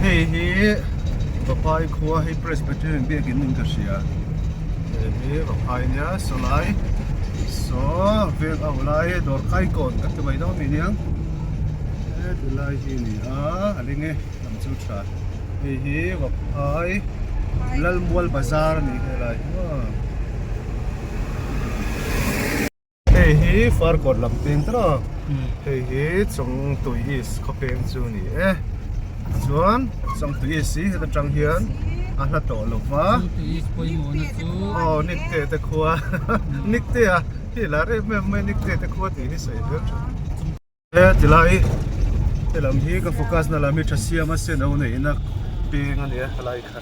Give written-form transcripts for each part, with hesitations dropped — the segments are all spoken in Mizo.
Hei hi Vaphai khua hei Presbyterian biakin in ka hria hei hi Vaphai nia sawlai saw veng auh lai dawr kai kawn kan ti mai dawn a ni aniang he tilai hi a ni a a ling e lam chu tha hei hi Vaphai Lalmual bazar a ni helai hi maw. Hei hi Farkawn lam peng ta rawh hei hi Chawngtui East khaw peng chu a ni e chuan Chawngtui East hi heta tang hian a hla tawh lo va aw Nikte te khua Nikte a hei lar em em mai Nikte te khua tih hi sawi zel thin e tilai helam hi ka focus na lam hi tha siam a sen ho neihna peng a ni a helai kha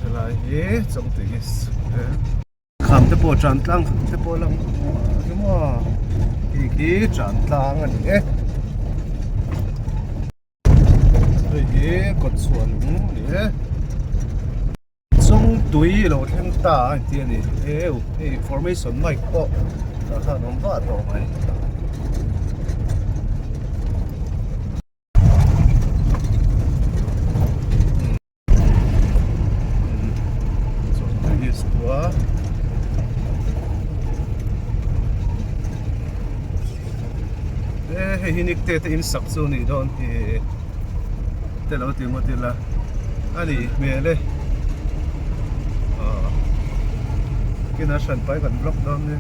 helai hi Chawngtui East peng. Kham te pawh tan tlang te pawh lang chu maw khi khi tan tlang a ni e hei hi kawt chhuah lung a ni e chawng tui lo thleng ta a inti a ni eu hei information mic pawh tah khan awm vah tawh mai. Hei hi Nikte te in sak chu a nih dawn hi te lo ti ngawt ila a nih hmel e kinah hran pai kan vlog dawn nia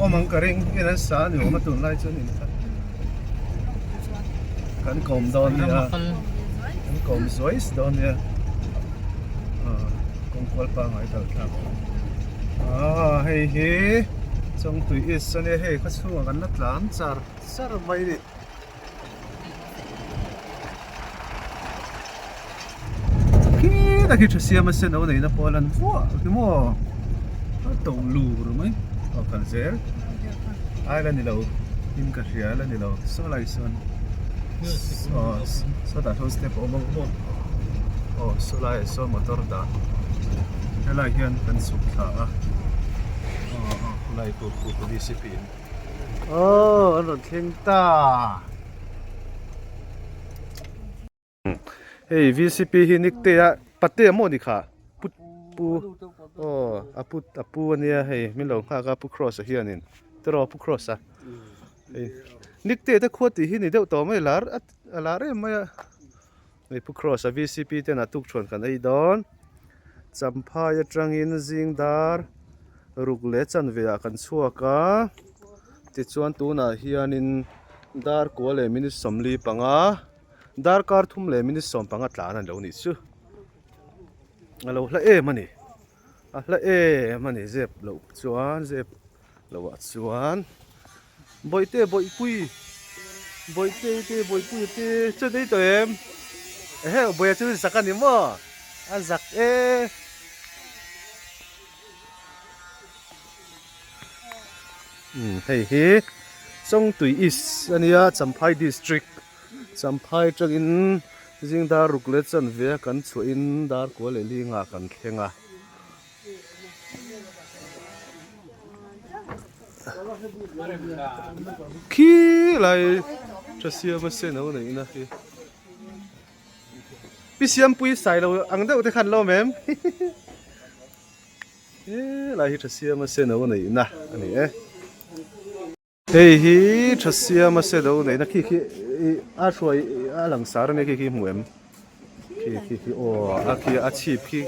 awm ang ka ring in an sa a ni awm a tunlai chuan in kha. Kan kawm dawn nia kan kawm zuai dawn nia kawng kual pangngai kal thlak ah hei hi Chawngtui East ania hei khaw chhungah kan la tlan char char mai a ni. Khi tak hi tha siam a sen lo neihna pawh a lan vuah khi maw a to lur mai aw kal zel ai la ni lo hnim ka hria la ni lo saw lai sawn aw sawtah sawn step a awm ang maw aw saw laiah sawn motor dah helai hian kan chhuk thla a aw aw khulai khu khu khu vcp in aw an rawn thleng ta. Hei vcp hi Nikte a pate maw ni kha pu pu aw a pu a pu ania hei min lo nghak a pu cross a hianin tiraw pu cross a hei Nikte te khua tih hi ni deuh tawh mai lar a lar em mai a hei pu cross a vcp ten a tukthuan kan ei dawn champhai atangin zing dar ruk leh chanve ah kan chhuak a tichuan tunah hianin dar kua leh minute 45. Darkar 3 minute 15 tlan a lo nih chu. A lo hla em a ni. A hla em a ni zep loh chuan zep loh ah chuan Bawihte Bawihpui Bawihte te Bawihpui te chuan ei tawh em? Ehe Bawia chu zak a ni maw? A zak e. Umm hei hi Chawngtui East a nia Champhai District Champhai atangin zing dar ruk leh chanve a kan chhuahin dar kua leh lingah kan thleng a. Khi lai tha siam a sen ho neihna hi Pi Siampui Sailo ang deuh te khan lawm em? He lai hi tha siama seno neihna a ni e. Hei hi tha siama seno neihna khi khi a hruai a lang sar a nia khi khi hmu em? Khi khi khi aw a khi a chhip khi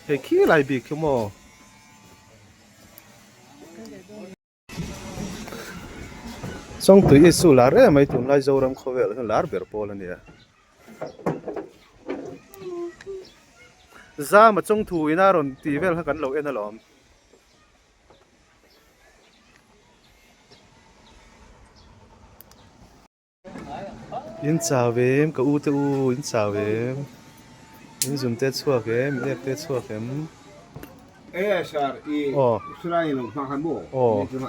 hei khi lai bik khi maw? Chawngtui Isu lar em mai tunlai Zoram khawvel hian lar ber pawl a nia. Zama chawngthu ina rawn tih vel kha kan lo en alawm. In chau em ka u te u in chau em in zum te chhuak em in ek te chhuak em E sir i sulai lo hma khan maw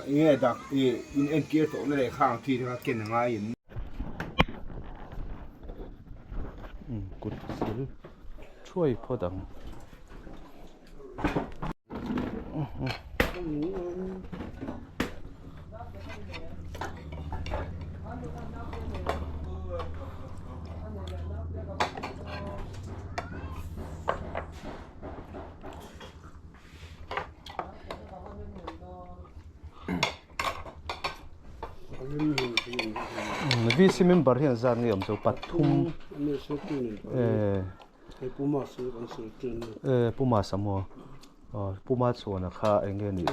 nge dak i in entir tawh na leh khang thi te kha ken a ngai in. Kut sil thuai phawt ang. VC member hian zat nge awm chu pathum eh eh Puma Samoa aw Puma chhuana kha eng nge nih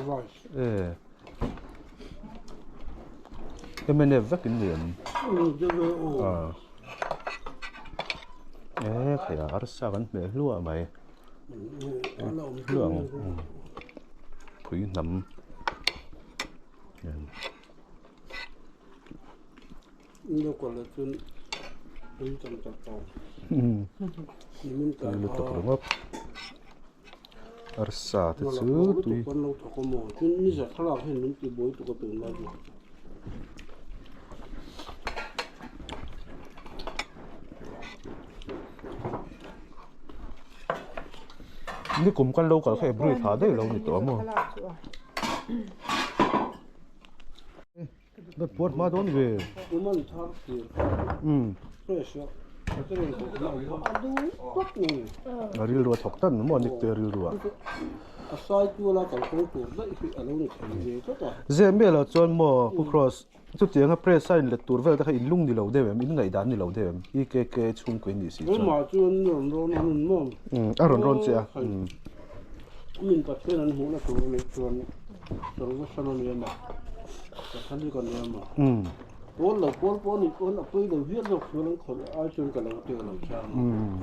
eh MNF vek in ni em ah eh khaih a arsa kan hmeh hluah mai hluah ang pui hnam lutuk ringawt arsa te chu tui Nikum kan lo kal kha April thla daih lo ni tawh a maw? Dawt puar hma dawn ve. A rilru a thawk tan maw Nikte rilru ah. Zeh miah loh chuan maw Pu Cross Chutianga press a inlet tur vel te kha in lung ni lo deuh em? In ngaihdan ni lo deuh em? EKK chhungkaw in nih si chuan. Keimah chu an rawn rawn a rawn maw? Umm a rawn rawn che a. Umm Pathian an hmuhna tur a nih chuan Salvation a ni em a? Catholic a ni em a? Umm. Pawl lo pawl pawh a nih pawn a pawi lo viau zawk chuan an khawih ai chuan ka lo ti a lo chang a. Umm.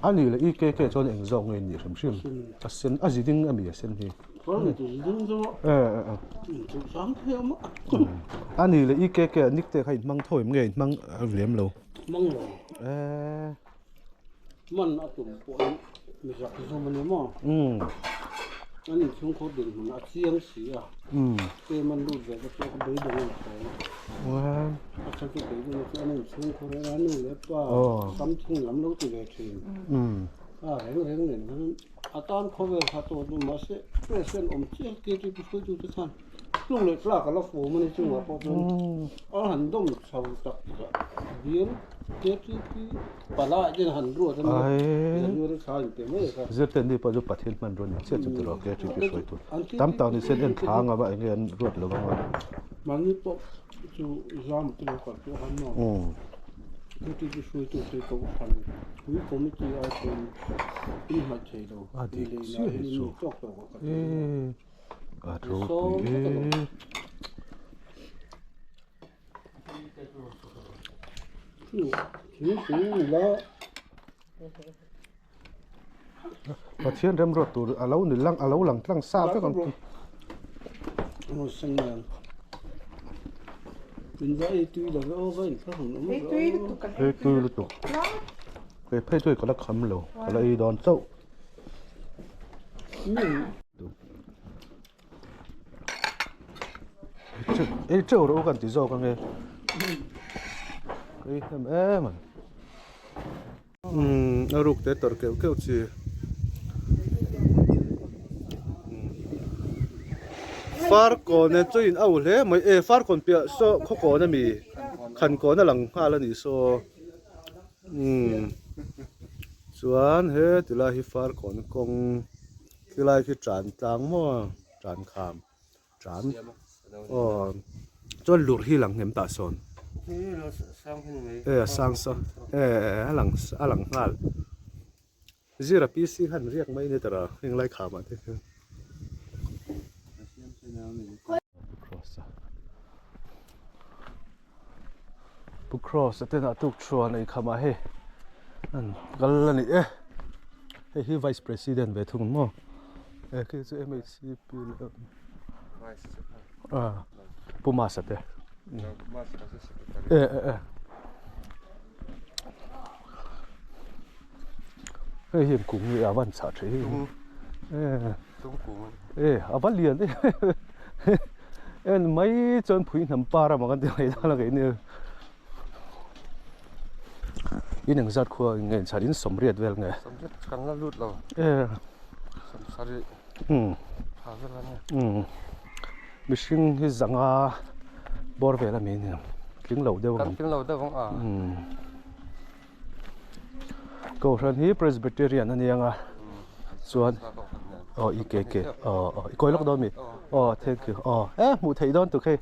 A nih leh EKK chuan eng zawk nge in nih hrim hrim? A sen a zi ding a mi a sen hi? A ni leh i ke ke a nik te kha in hmang tho em nge in hmang lem lo? Hmang lo. Man a tum pawh in mi zak zawm a ni maw? An inchhungkhur dinhmun a chiang si a. Ke man lut ve te pawh kha beidawng a la tawng a. A chhan chu beidawng chu an inchhungkhur a nu leh pa something lam lo ti ve thin. A reng reng nen khan A tan khawvel kha tawt a mahse president awm chiah KTP hruaitute khan tluk leh tlak a la fawm a ni chungah pawh chuan a han dawm chho tak tak bial KTP palai ten han ruat a nia January thla in pe mai kha. Zirte ni pawh chu Pathian hmanrua ni chiah chu tiraw KTP hruaitu tam tak ni sen en thla anga va enge an ruat lo anga. Mahni pawh chu zam te lo kal pawh han maw. KTP hruaitute kohhran pui committee ai chuan in hmaih thei lo A tih dik leh chiah inah hi hian in chu ni tawk tawk a ka ti e a. A Ni sawm ropui vek alawm. e. Chu thingpui nula. Pathian remruat tur a lo ni lang a lo lang tlang sa vek ang chu. Ei tui lutuk ei phei chu ka la kham lo ka la ei dawn chauh. Ei teuh rawh u kan ti zawk ange ka ei hnem em a ni. Umm a ruk te tawrh keuh keuh chi Farkawn e chu in au hle mai e Farkawn piah saw khawkawn ami Khankawn a lang nghal a nih saw umm chuan he tilai hi Farkawn kawng khilai khi tan tlang maw tan kham. Tan aw chuan lurh hi lang hnem tah sawn e a sang sa e a lang a lang nghal zira PC khan riak mai ni tara heng lai kham ah te khian Pu Cross a ten ah tuk thuan ei kham ah hei an kal a ni e hei hi vice president ve thung maw e khi chu MHCP ah Pu Masa te e e e hei hi kum nge a van chah tha hi e e a va lian en mai chuan phui hnam par a makan ti mai dawn a kei ni in engzat khua nge in chhan in sawmriat vel nge sawmriat kan la lut lo e sawmsarih tha vel a ni mihring hi zanga bawr vel a mi ni. tling lo deuh ang. Kan tling lo deuh ang a. Kohhran hi Presbyterian a nia nga chuan aw i ke ke aw aw i kawi lawk dawn mi aw thank you aw e hmuh theih dawn tuk hei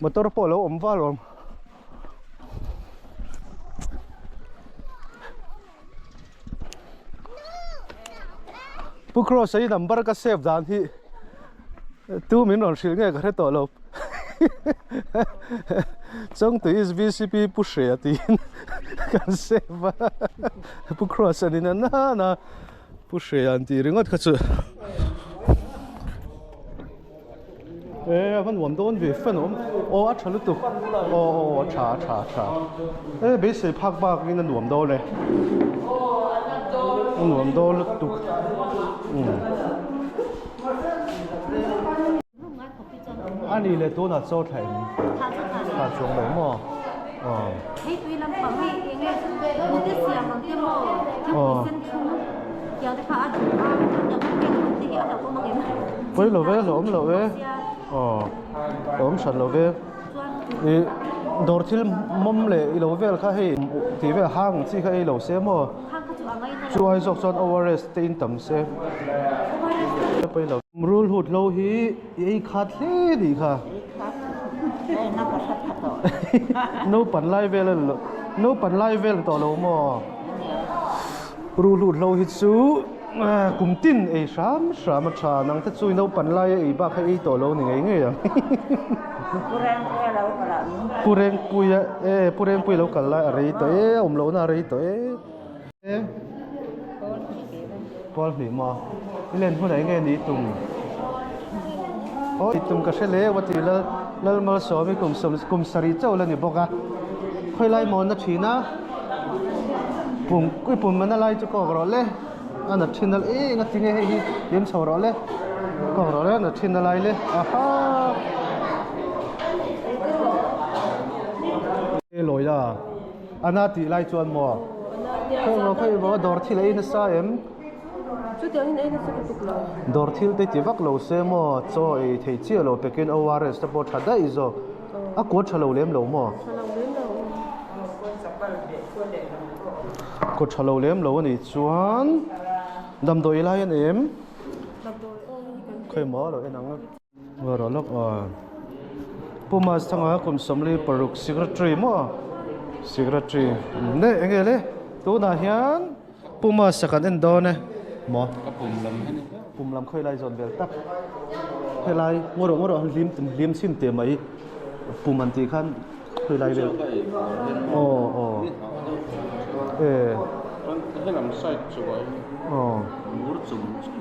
motor pawh a lo awm val awm. Pu Cross a i number ka save dan hi tu min rawn hrilh nge ka hre tawh lo Chawngtui is VCP Pu Hre tiin kan save a Pu Cross a ni na na Pu Hre an tih ringawt kha chu E a va nuam dawn ve fan awm aw a tha lutuk aw aw a tha a tha a tha e beisei phak bak in a nuam dawn e a nuam dawn lutuk um a nih leh tunah chaw thla em thla chuang lo maw aw aw Pawi lo ve hlawm lo ve aw hlawm hran lo ve ih dawr thil mawm leh i lo vel kha hei tih vel hang chi kha ei lo se maw chu ai zawk chuan ORS te in tam se pawi lo rul hut hlo hi i ei khat hle nih kha naupan lai vel naupan lai vel tawh lo maw. Ruhlut hlo hi chu kum tin ei hram hram a tha nang te chu i naupan lai a ei bak kha ei tawh lo ni ngei ngei ang. Pu Rengpuia e Pu Rengpuia lo kal lai a rei tawh e a awm lohna a rei tawh e. Pawl hnih maw i len hunah eng nge ni tum aw i tum ka hre leu a ti lal Lalmalsawmi kum sawm kum sarih chauh la ni bawk a khawilai maw na thin a. Pum i pum mana lai chu kawk rawh le a na thin a eng a tinge hei hi lim chho rawh le kawk rawh le a na thin a lai le aha e lawi a ana tih lai chuan maw khawi maw khawi maw dawr thil ei nasa em dawr thil te ti vak lo se maw chaw ei thei chiah lo pekin ORS te pawh tha daih zawk A kuat tha lo lem lo maw? Kuat tha lo lem lo a nih chuan damdawi lai a ni em? Khawi maw lo en ang a. Rawh lawk aw. Pu Mas thanga kum sawmli paruk secretary maw? Secretary ne enge le tunah hian Pu Mas a kan en dawn e maw? Ka pum lam hi ni. Pum lam khawi lai zawn vel tak. Helai ngaw rawh ngaw rawh hlim hlim chhin teh mai pum an tih khan khawi lai vel. Aw aw e. Helam side chu ah hian aw mur chum chum.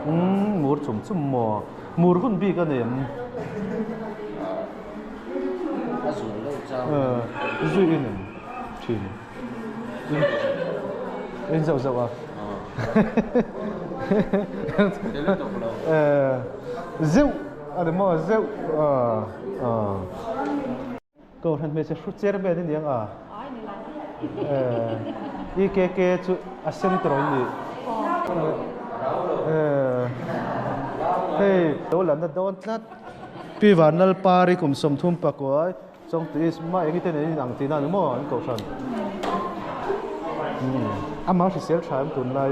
Umm mur chum chum maw? Mur hun bik a nei em? A zul lo chang. Zui in em thin. In zauh zauh a. Zeuh a ni maw zeuh Kohhran hmeichhe hru chairman i ni ang a. EKK chu a centre in ni. Hei lo la na dawn tlat. Pi Vanlalpari kum 30 pakuai. Chawngtu is mah eng iten in ang tihna a ni maw an kohhran amah hrisel tha em tunlai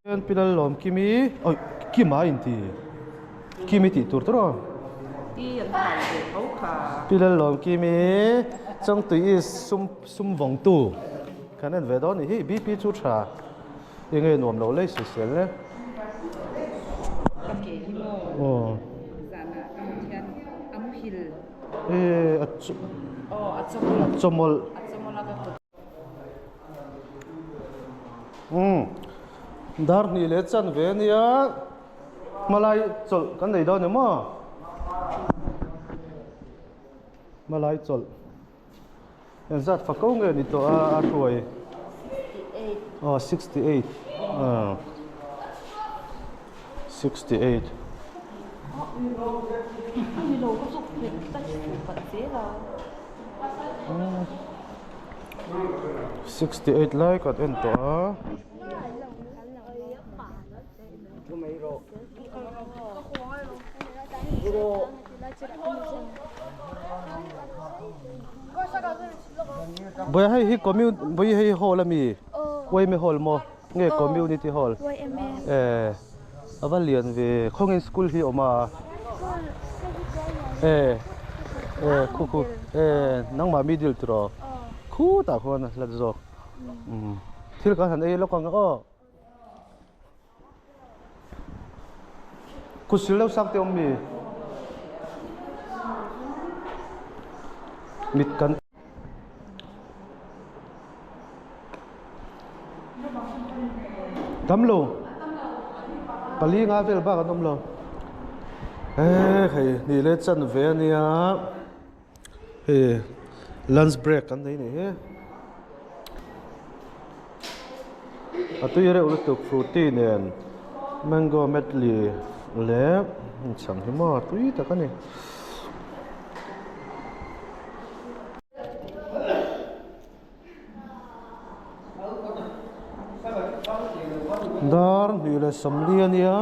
hian pi Lalawm Kimi awi Kima a inti Kimi tih tur tur aw Pi Lalawm Kimi Chawngtu is sum sum vawngtu kan en ve dawn a nih hi BP chu tha enge nuam lo lei sawisel le aw. E a chu a chawmawlh umm dar hnih leh chan ve a nia hmalai chawlh kan nei dawn em aw hmalai chawlh engzat fako nge ni tawh a a hruai aw 68 ah 68. 68 lai kan en tawh a. Bawih hei hi commun bawih hei hall ami yma hall maw nge community hall eh a va lian ve khawngin school hi a awm a eh eh khu khu eh nangmah middle tiraw khutah khuan a hlat zawk umm thil kan han ei lawk ang aw. Kutsil deuh sak te awm mi? Mit kan tam lo pali nga vel bak an awm lo eh hei ni le chan ve ania hei lunch break kan nei nih hi a tui reuh lutuk frutty nen mango medley leh chhang hi maw a tui tak a ni. Dar hnih leh sawmli a nia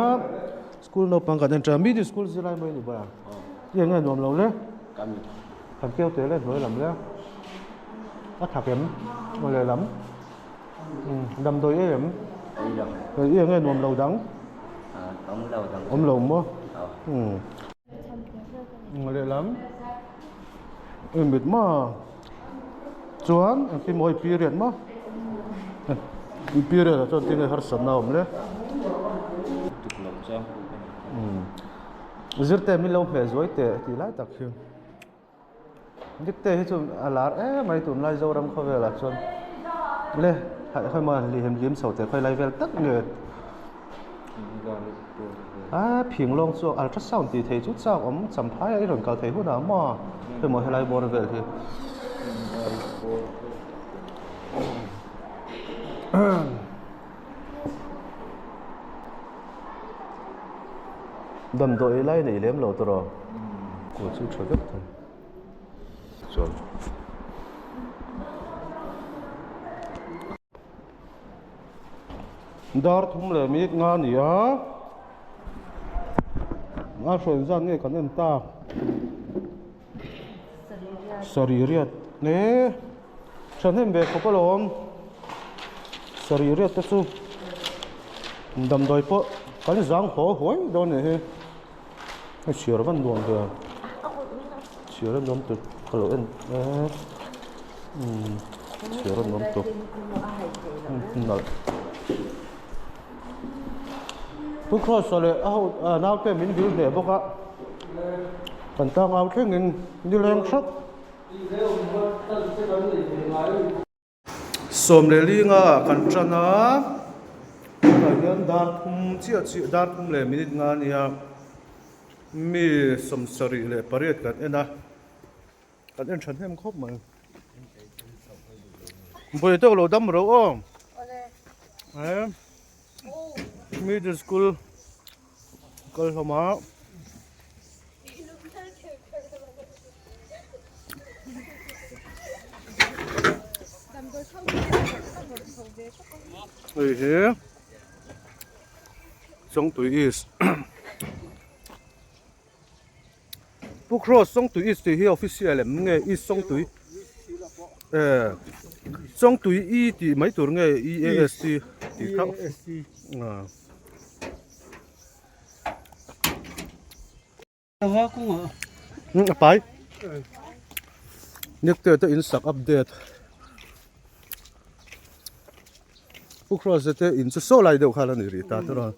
school naupang kan en tha middle school zirlai mai a ni bawk a eng nge nuam lo le kan keu teh le hnuai lam le a thak em aw lehlam damdawi em em eng nge nuam lo dang awm lo maw lehlam. I mit maw chuan engtin maw i period maw i period ah chuan tinge harsatna a awm le zirte min lo hmeh zuai teh tih lai tak hi dikte hi chu a lar em mai tunlai Zoram khawvelah chuan le khawi maw hlim chho teh khawi lai vel tak nge. A phing lawng chu ultrasound tih thei chu chak awm champhai a i rawn kal thei hunah maw hemaw helai bawr vel hi damdawi lai nei lem lo tawh rawh kut chu tha vek thei. Chuan. Dar thum leh minute nga a ni a a hrawn zat nge kan en tak sarih riat nge thahnem ve khawp alawm sarih riat te chu damdawi pawh kan zang haw huai dawn a nih hi a chhiar van nuam ve chhiar a nuam tawp ka lo en umm chhiar a nuam tawp nalh pu cross a leh a ho naute min vil hneh bawk a kan tang au thlengin nileng hrep. Sawm leh linga ah kan tan a tunah hian dar thum chiah chiah dar thum leh minute nga ania mi sawmsarih leh pariat kan en a kan en tha hnem khawp mai vawi tawk lo dam ro aw middle school kal hlawm a. Hei hi Chawngtui East Pu Cross Chawngtui East tih hi official em nge East Chawngtui eh Chawngtui E tih mai tur nge E A S T tih kha A pai Nikte te in sak update Pu Cross te in chu saw lai deuh khan a ni rih ta te rawn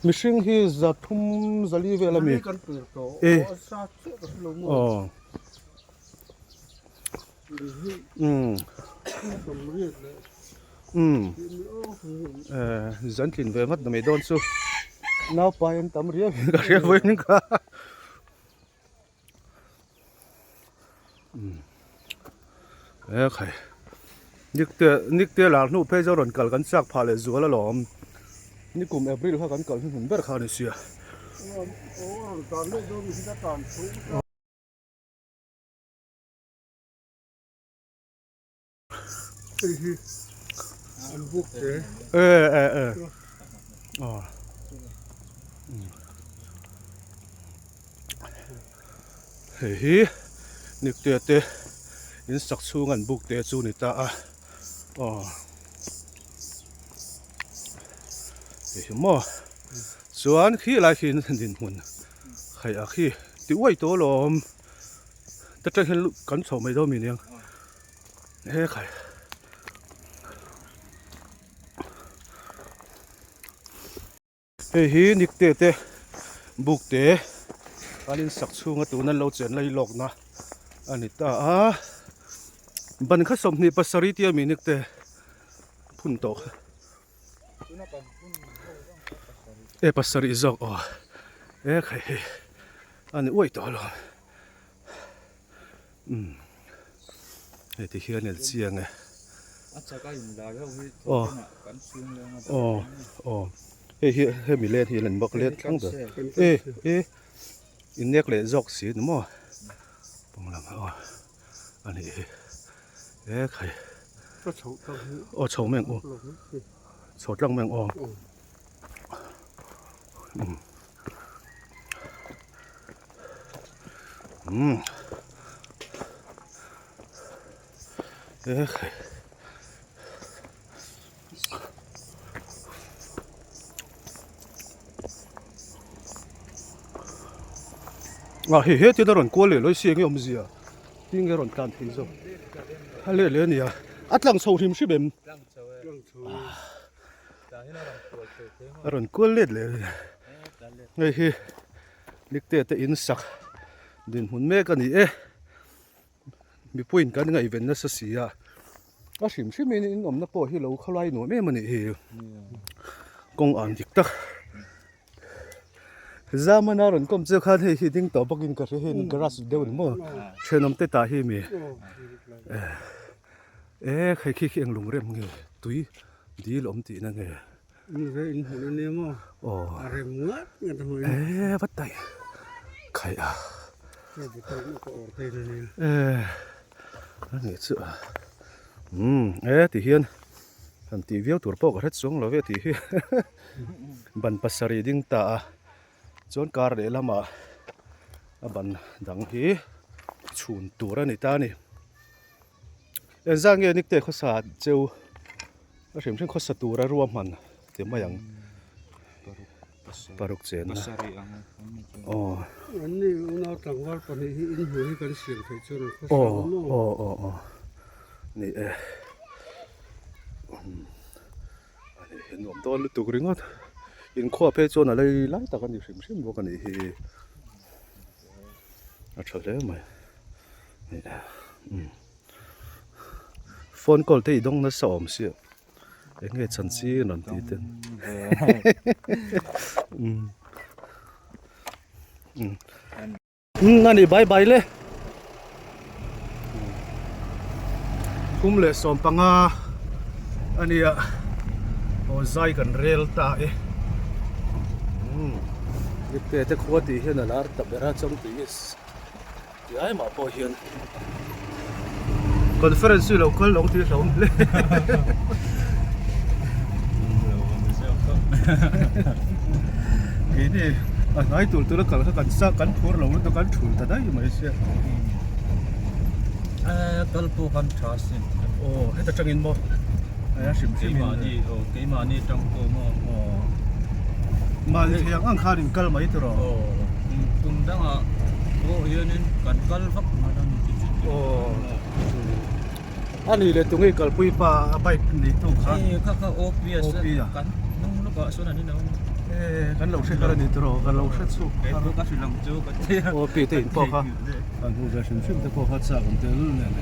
Mihring hi za thum zali vel a mi e aw. Umm eh zan tlin ve vat mai dawn chu naupai an tam riau in ka hria vawiin ka umm e khai nikte nikte lar hnu phei chu rawn kal kan chak phah leh zual alawm nikum April kha kan kal hnuhnun ber kha a ni sia. Eh eh eh aw. Hei hi Niktea te in sak chhung an buk te chu ni ta a aw hei hi maw chuan khi lai khi dinhmun hei a khi ti uai tawh alawm ta tang hian kan chhoh mai dawn mi aniang he khai. Hei hi Nikte te buk te an in sak chhunga tuna lo chen lai lawkna a ni ta a ban kha 27 tia mi Nikte phun tawh kha e pasarih zawk aw e khai hei a ni uaih tawh alawm umm hei ti hian el chiang e aw aw aw hei hi hemi len hi a bawk let thleng ber e e innek leh zawk si ni maw pawng lam aw a nih hi e khai aw chho mai ang u chho tlang mai ang aw umm. Umm. E khai. A hei he tin a rawn kual leh lawi si eng nge awmzia tin nge a rawn tlan thei zawk a leh leh a nia a tlang chho hrim hrim em a rawn kual let leh a ni hei hi Nikte te in sak dinhmun mek a ni e mipuiin kan ngaihven nasa si a a hrim hrim in in awmna pawh hi lo khawlai nuam em a nih hi kawng an dik tak zamana rawn kawm chu khan hei hi ding tawh bawkin ka hria hei garage deuh ni maw thenawm te tah hi mi e hei khi khi eng lung rem nge tui dil awm tihna nge. Ni ve in hmun a nia maw? Aw. A rem ngat ngat a hmuh in. E va tai khaih a. Hei bu tawk na ka awr thei na nia. E a nih chu a. Umm e ti hian han tih viau tur pawh ka hre chuang lo ve tih hi ban pasarih ding ta a chuan kar lehlamah a ban dang hi chhun tur a ni ta a ni. Engzah nge Nikte khawsa cheu a hrim hrim khawsa tura ruahman ti mai ang paruk chen a aw an ni unau tlangval pahnih hi in hmuh hi kan siam theih chuan an khawsa aw aw aw aw ni e ani hi nuam dawn lutuk ringawt inkhua phei chuan a lei lai tak a ni hrim hrim bawk a nih hi a tha hle mai. Phone call te i dawng nasa awm sia eng nge chhan chi rawn tih te umm a ni bye bye le 3:15 a nia aw zai kan rel ta e umm te khua tih hian a lar ta ber a chuan tui Ti ai mah pawh hian conference hi lo kal lo tih hlauhawm hle. Keini a hnai tur tura kal kha kan sa kan phur lo lutuk kan thul ta daih mai sia. Kal pawh kan tha sin. Aw heta tangin maw a hrim hrim in. Keimahni aw keimahni tang pawh maw. Aw mahni thei ang ang khan in kal mai tur aw. Aw kum dangah pawh hianin kan kal vak ngai lo ni ti chu. Aw a nih leh tunge kalpui pa a bike nei tu kha. Hei kha kha OPS kan hnung lawkah sawn an inawm. E kan lo hre har a ni tur aw kan lo hre chhuk har. Kei pawh ka hrilh ang chu ka ti a. OP te in pawh kha kan hmu ve hrim hrim te pawh kha chak an tel nen.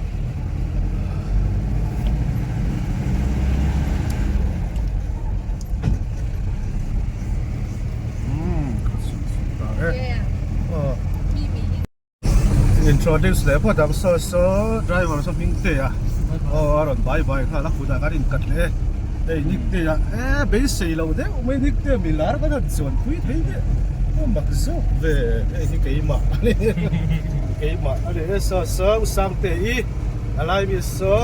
Introduce leh phawt ang saw saw driver saw hming te a aw a rawn bai bai nghal a kutah kan inkat leh e hei nik te a e beisei lo deuh mai nik te mi lar kan han chuan pui thei deuh a mak zawk ve hei hi keimah a ni keimah a ni e saw saw Sangte i a lai mi saw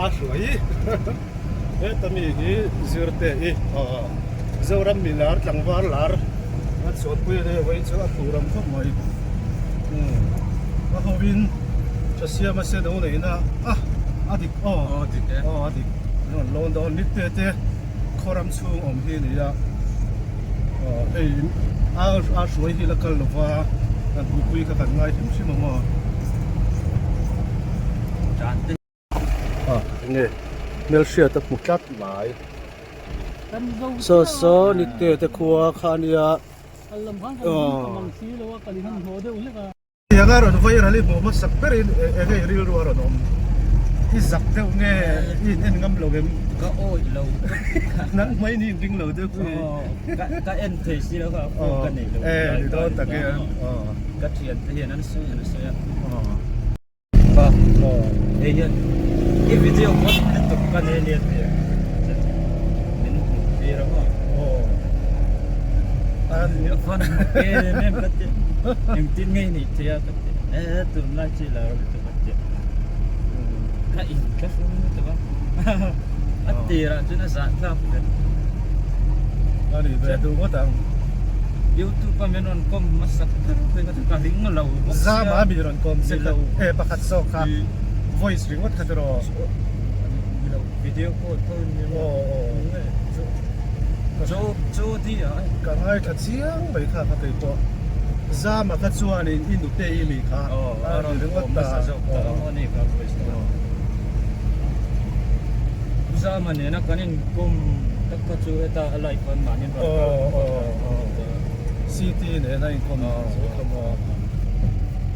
a hruai i heta mi hi Zirte i aw Zoram mi lar tlangval lar. An chuanpui a nia vawiin chu a tur ang khawp mai. A hovin tha siam a se do neihna a a dik aw aw dik e aw a dik an rawn lawn dawn nikte te khaw ram chhung awm hi a ni a aw hei a a hruai hi la kal lova kan hmuhpui kha kan ngai hrim hrim ang aw. Enge hmelhriat a hmu tlat mai saw saw nikte te khua kha ania tianga rawn vawi ral i hmuh hmasak berin enge i rilru a rawn awm i zak deuh nge i in en ngam lo em ka awih lo nang mai ni in ring lo deuh ka en thei si lo kha phone ka nei lo e ni dawn tak e ka thian te hian an sawi an sawi a Hei hian i video pawh lutuk ka nei ania tih min hmuh tir a maw a fan em em ka ti engtin nge i nih theih a ka ti e tunlai chu i lo lutuk a ti ka in thlahrung lutuk a a tirah chuan a zahthlak ber a ni ve duh ngawt ang. Youtube a min rawn kawm hmasak ber phei kha chu ka ring lo bawk sia. Zama mi rawn kawm che kha e pakhat zawk kha voice ringawt kha tiraw. Ni lo video call tho in ni maw. Chu chu di a. Ka ngaithla chiang mai kha kha kei pawh. Zama kha chuanin i nute i mi kha a rawn ringawt ta. Aw a ni kha voice kha. Zama nena kan inkawm tak kha chu heta a live an mahni rawn kal City nena inkawm chu kha maw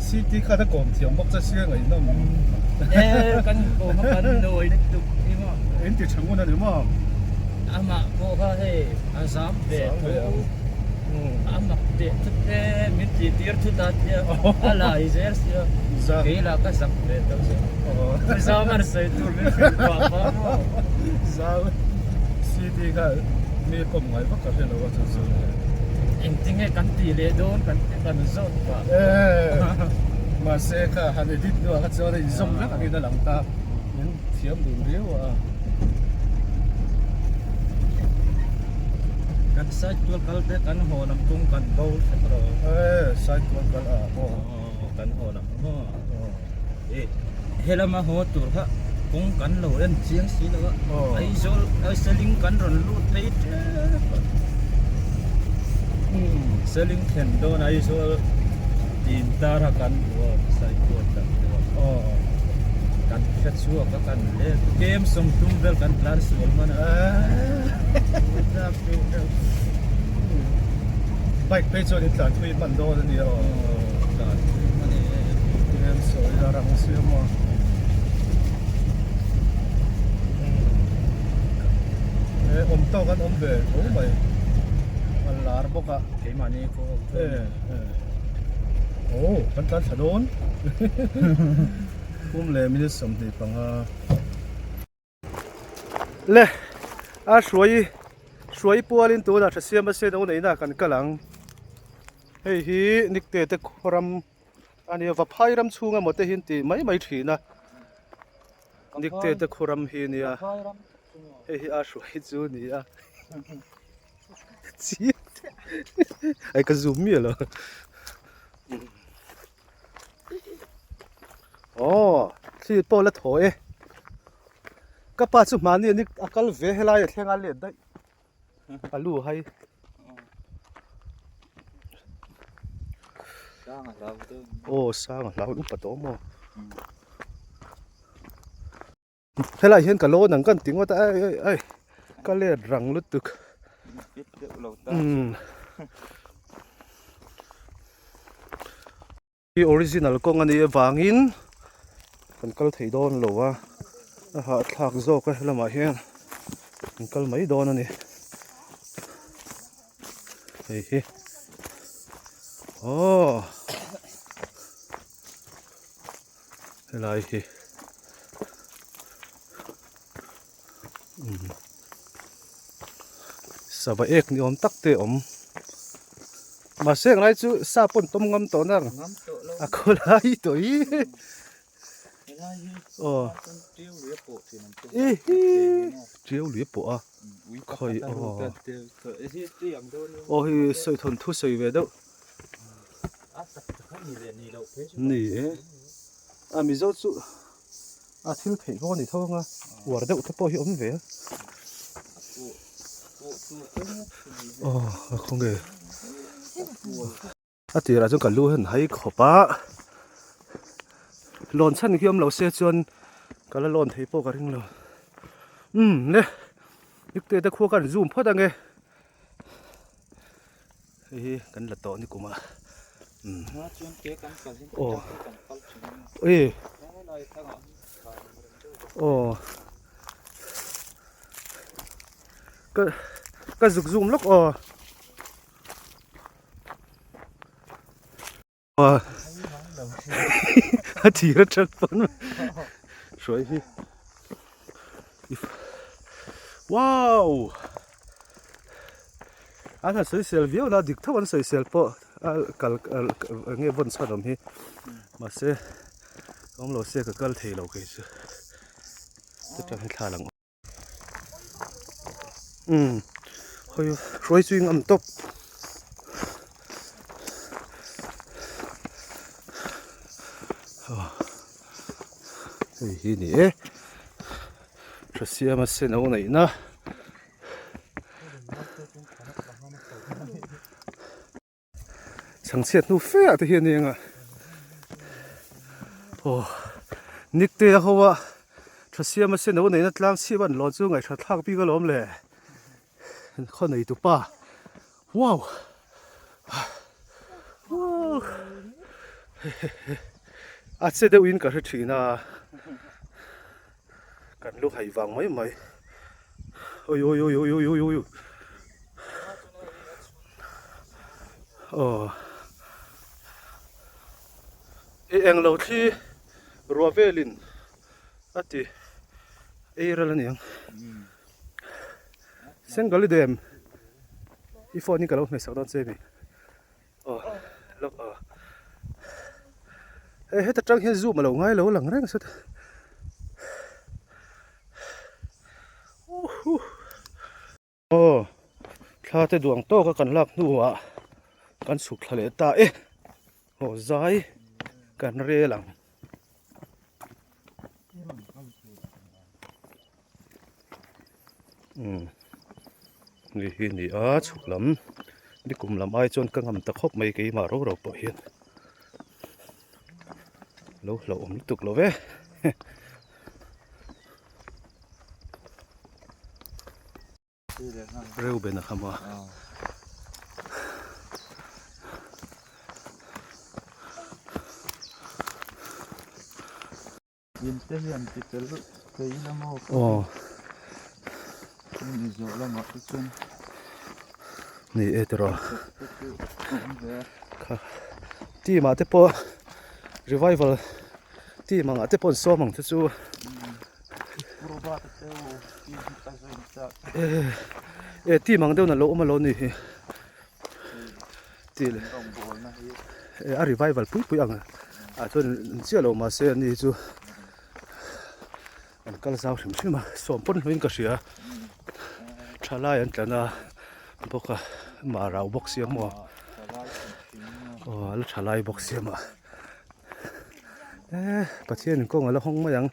City kha ta kawm thiam bawk che sia ngaihnawm E kan inkawm a kan nawi lutuk hi maw In ti tha ngun a ni maw Amah pawh kha hei a zam ve tho A mak teh thut e min tih tir thut a tia a lai zel sia kei lah ka zak ve tawh che zam an sawi tur min hrilh pah pah maw zam cd kha mi kawm ngai vak ka hre lo a chu chu engtinge kan tih leh dawn kan kan zawt pah mahse kha han edit hnuah kha chuan a inzawm vek angin a lang ta min thiam dun riau a. Kan side tual kal te kan haw lam kawng kan bo hrep lo. E side tual kal a aw. Kan haw lam maw. E helama haw tur kha kawng kan lo en chiang si lo a. Aizawl Seling kan rawn lut phei tep a. Seling thlen dawn Aizawl tin tar a kan hmu a side tual kan hmu a. Kan hre chhuak a kan let kem sawmtum vel kan tlan sual hman a. Bike phei chuan in tlan thui hman dawn a nia aw. Tlan thui hman e. Kem sawi la rang si a maw. E awm tawk an awm ve tho mai. An lar bawk a. Keimahni khaw awm tho. E e. Aw kan tlan thla dawn. Kum leh minute 25. Le a hruai hruai pualin tunah tha siam a sen o neihna kan kal ang hei hi nikte te khawram a nia vaphai ram chhunga maw te hi an tih mai mai thin a nikte te khawram hi a nia hei hi a hruai chu a ni a ai ka zoom miah lo. Aw thli pawh la thaw e ka pa chu hmani a ni a kal ve helai a thleng a let daih a lu hai aw sang a hlau upa tawh maw helai hian ka lawn ang kan ti ngawt a ai ai ai ka let rang lutuk umm hi original kawng a nih avangin kan kal thei dawn lo a a hahthlak zawk a helamah hian kan kal mai dawn a ni hei hi aw. Helai hi sava ek ni awm tak te a awm mahse englai chu sa pawn tawm ngam tawh na a khawlai tawh hi. Aw. I hi tiau lui pawh a khawi aw. Aw hei sawi thawn thu sawi ve deuh. Ni e a mizo chu a thil theih pawh a ni tho anga uar deuh te pawh hi awm ve a. Aw a khawnge. A tirah chuan ka lu hian hai khawp a, lawn chhan khi awm lo se chuan ka la lawn thei pawh ka ring lo. Umm le, Nikte te khua khan zoom phawt ange, hei hi kan la tawh ni kum ah. Umm aw e aw ka ka zuk zoom lawk aw. A thir atang pawn hruai hi wow an han sawisel viau na dik tho an sawisel pawh a kal eng nge vawn chhan awm hi mahse awm lo se ka kal thei lo kei chu chutah hi thla lang. Umm hawi hruai chu engam tawp hei hi ni e tha siama sen a neihna Chhangchhiat hnu fe ah te hian eng a aw Nikte a ho a tha siam a sen a neihna tlang chhip an lawn chu ngaihhrat thlak bik alawm le khaw nei tu pa wow wow a che deuh in ka hre thin a kan lu hai vang mai mai oi oi oi oi oi oi oi Aw i englo thli ruah velin a ti ei ral aniang Sengali dam i phone in ka lo hmehsak dawn che mi aw lawk aw hei heta tang hian zoom a lo ngai lo lang reng sawt Aw, thla te duang tawk a kan lak hnuah kan chhuk thla leh ta e. Aw zai kan rel ang. Umm ni hi ni a chhuk lam ni kum lam ai chuan ka ngam ta khawp mai keimah ro ro pawh hian lo hlauhawm lutuk lo ve. Reuben a kham a. In te hian ti tel thei ila maw? Aw. Ni zawh lamah te chuan. Ni e tiraw. Kha team ah te pawh revival team angah te pawh an sawm ang te chu. E team ang deuh na lo awm alo ni hi tih leh e a revival pui pui ang ah chuan an chiah lo mahse ani hi chu an kal zau hrim hrim a sawm pawn hnuaiin ka hria thalai an tlan a bawk a mah rau bawk sia maw aw a la thalai bawk sia mah. E Pathianin kawng a la hawng mai ang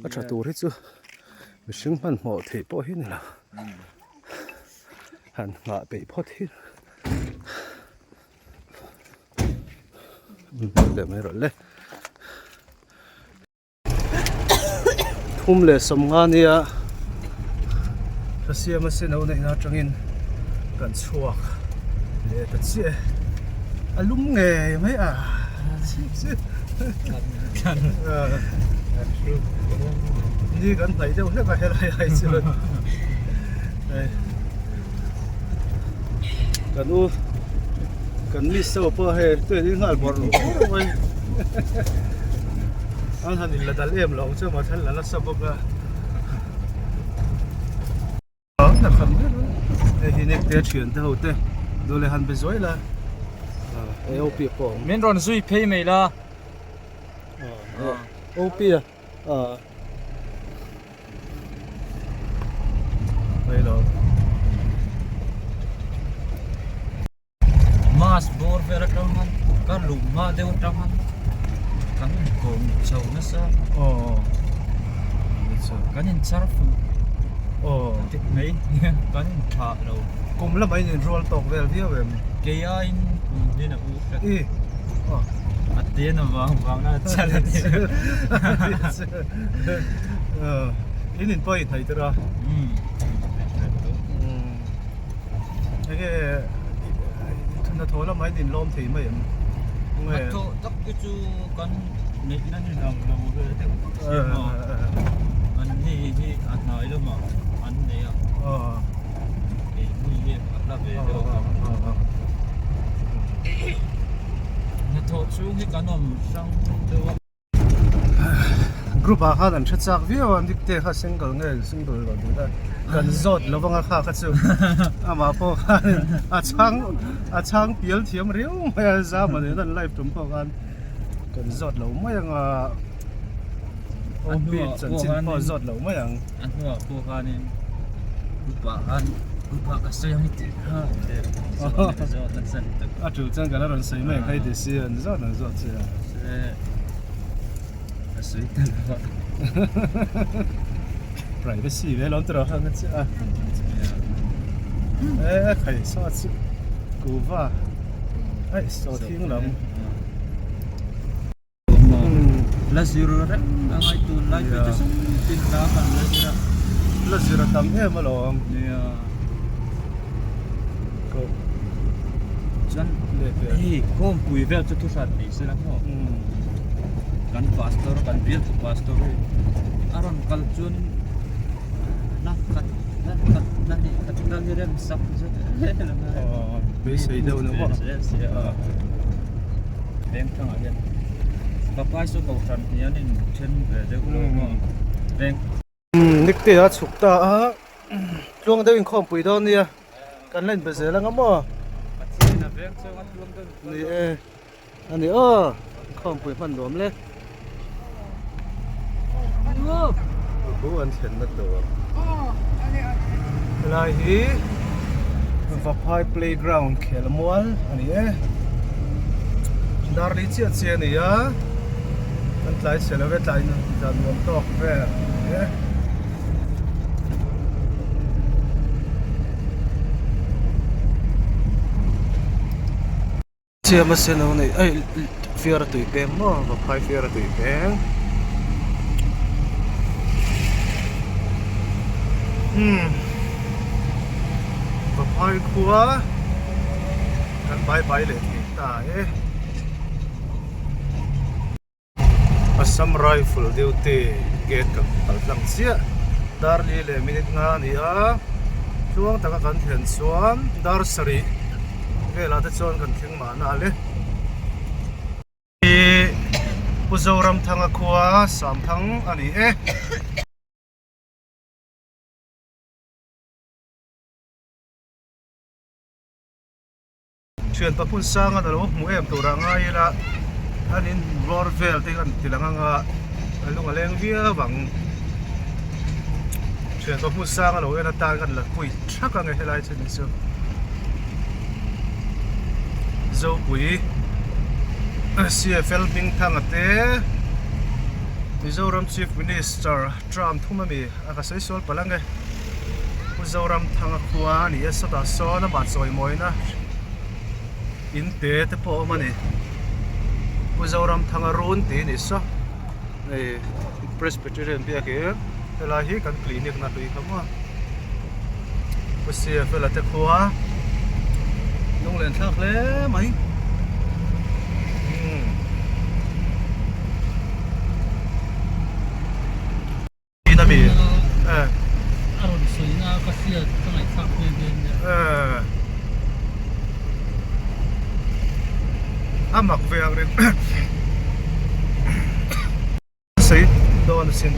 a tha tur hi chu mihring hmanhmawh theih pawh hi ni lo han nghah peih phawt hi leh mai rawh le thum leh sawmnga nia ka siam a sen ho neihna atangin kan chhuak leh ta chiah e a lum ngei mai a chip chip ni kan hnaih deuh hlek a helai ai chuan kan u kan miss ho pawh hei tuiah in nghal bawrh bawrh mai an han in la dal em lo ang chu maw thil la nasa bawk a. Hei hi nek te thian te ho te duh leh han be zuai la AOP pawh min rawn zui phei mai la OP a. A. Mai lo. Mass bawr vel atang khan ka luh hma deuh atang khan kan inkawm chho nasa. Aw. Kan inchar fuh. Aw. Dik mai kan inthlah lo. Kum lamah in inrual tawk vel viau em? Kei aiin kum hian a u hret. I. Aw. A ten avang vang a chal a ni. In in pawh inhnaih tir a. Umm. Umm. Enge hnathawh lamah hian inlawm thei mai em? Hnathawh tak te chu kan neihna ni dang lo ve deuh vak si maw? An ni hi a hnai lamah an nei a, keini hi a hla ve deuh vak. Hnathawh chhung hi kan awm hrang deuh a. Group ah khan an hre chak viau a nik te kha single nge single lo tih kha kan zawt lo vang a kha kha chu amah pawh khan a chhang a chhang pial thiam riau mai a zam a nen an live tum pawh khan kan zawt lo mai ang a OP chanchin pawh zawt lo mai ang a hnuah pawh khanin group ah khan group ah ka sawi ang i tih kha zawt nasa lutuk a tul chuan ka la rawn sawi mai ang kha i ti si an zawt an zawt che a. A sawi ta lo a. Privacy ve lawm tawh kha che a. E khai saw chu kuva ai saw thing lam. La zir reng a ngai tun lai te chu tin la kan la zir a. La zir a tam em alawm. Nia. Ko. Chuan hei khawmpui vel chu thu hran ni se la maw. Kan pastor kan bialtu pastor hi a rawn kal chuan la khat la khat la hnih khat la hi rem sak zet zel ang a. Aw beisei deuh ni maw. Veng thangah hian papai saw kohhran hian in then ve deuh lo maw veng. Nikte a chhuk ta a tluang deuh inkhawmpui dawn nia kan la inbe zel anga maw ni e ani aw inkhawmpui hman nuam le bu an thlen na tur helai hi Vaphai playground khel mual ani e darli chiah chiah ani a. Kan tlai chhe lo e tlai dan nuam tawk vel ani e. Siam a sen ang nei ai fiara tui peng maw vaphai fiara tui peng umm vaphai khua kan bai bai leh thei ta e. Assam Rifle duty gate kan kal tlang chiah dar li leh minute nga a ni a tluang taka kan thlen chuan dar sarih velah te chuan kan thleng mahna a le Ih Pu Zoramthanga khua Samthang a ni e. Thian pa hmun sanga na lo hmu em turah ngai ila an in bawr vel te an ti lang anga a lung a leng viau ang thian pa hmun sanga lo en atan kan la pui thak ang e helai chu ni chu Zopui CFL Hmingthanga te Mizoram Chief Minister Trump thum ami a ka sawi sual palh ang e. Pu Zoramthanga khua a ni a sawtah sawn amah chawimawina in te te pawh a awm a ni Pu Zoramthanga run tih a ni saw hei Presbyterian biakin helai hi kan clinic na hlui kha maw Pu Siafela te khua lunglen thlak hle mai umm. In a mi eh. A rawn sawi na ka hriat ka ngaihthlak nghe nghe nia. Eh. A mak ve ang reng. Sei dawn asin.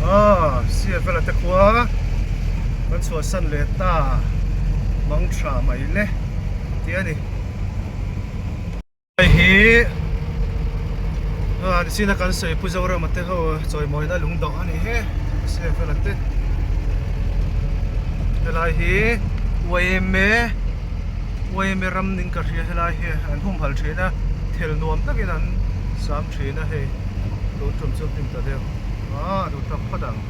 Ah, CFL a te khua kan chhuahsan leh ta mang tha mai le tih a ni. Hei hi Ah nichin a kan sawi Pu Zorama te ho chawimawina lungdawh a nih hi Sefela te helai hi YMA YMA ram ning ka hria helai hi an humhalh thin a thel nuam takin an sam thin a hei tun tum chu hnim ta deuh ah duh tak phawt ang.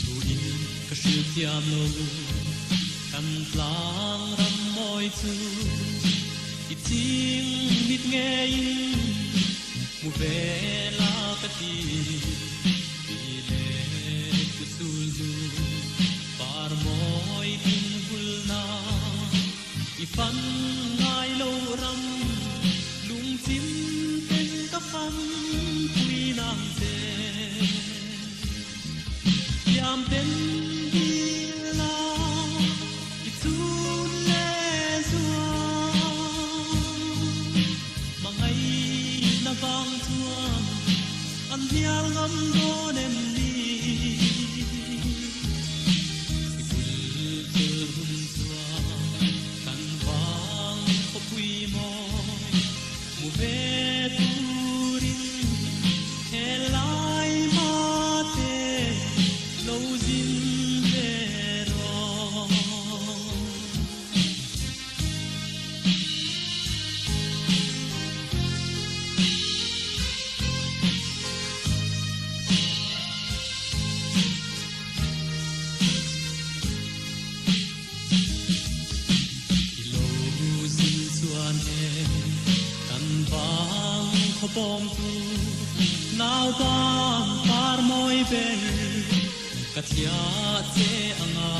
Tuin ka hrilh thiam lo kan tlang ram mawi chu i ching mit ngeiin hmu ve la ka ti ti le ku sul zu par mawi tin vulna i fan ngai lo ram lungchim ten ka fan pui nang che. Thiam ten dil la i chun le zuam Hmangaihna vang chuan an hnial ngam dawn em ni? I kul chul hun chuan kan vang khawpui mawi Mu ve turin helai mate lo zin ve rawh. I lo zin chuan e kan vang khawpawm chu nau ban par mawi ber ka thliah che anga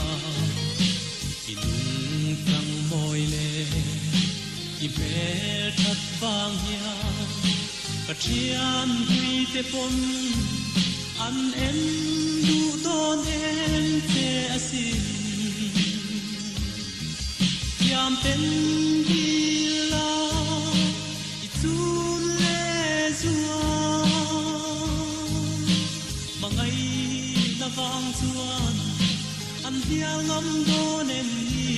i lung tlang mawi le i hmel that vang hian ka thian hlui te pawn an en duh dawn em che asin. Thiam ten dil la i chun le zuam Hmangaihna vang chuan an hnial ngam dawn em ni?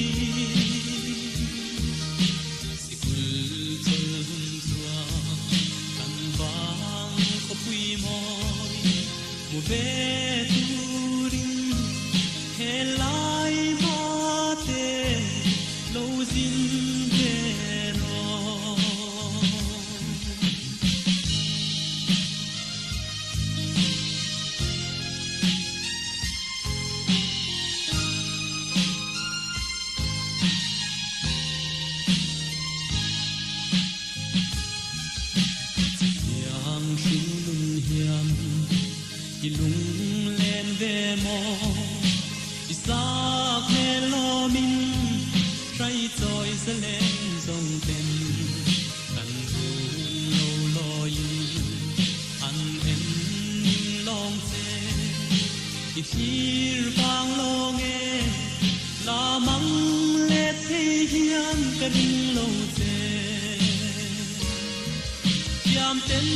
Sikul chawl hun chuan kan vang khawpui mawi Hmu ve turin helai mate lo zin ve rawh. Chutiang hringnun hian i lunglen ve maw? I sak hmel lawmin hrai chawi zalen zawng ten kan rum lo lawiin an en ning lawng che. I thlir vang lawng e, la mang let thei hian ka ring lo che. Thiam ten.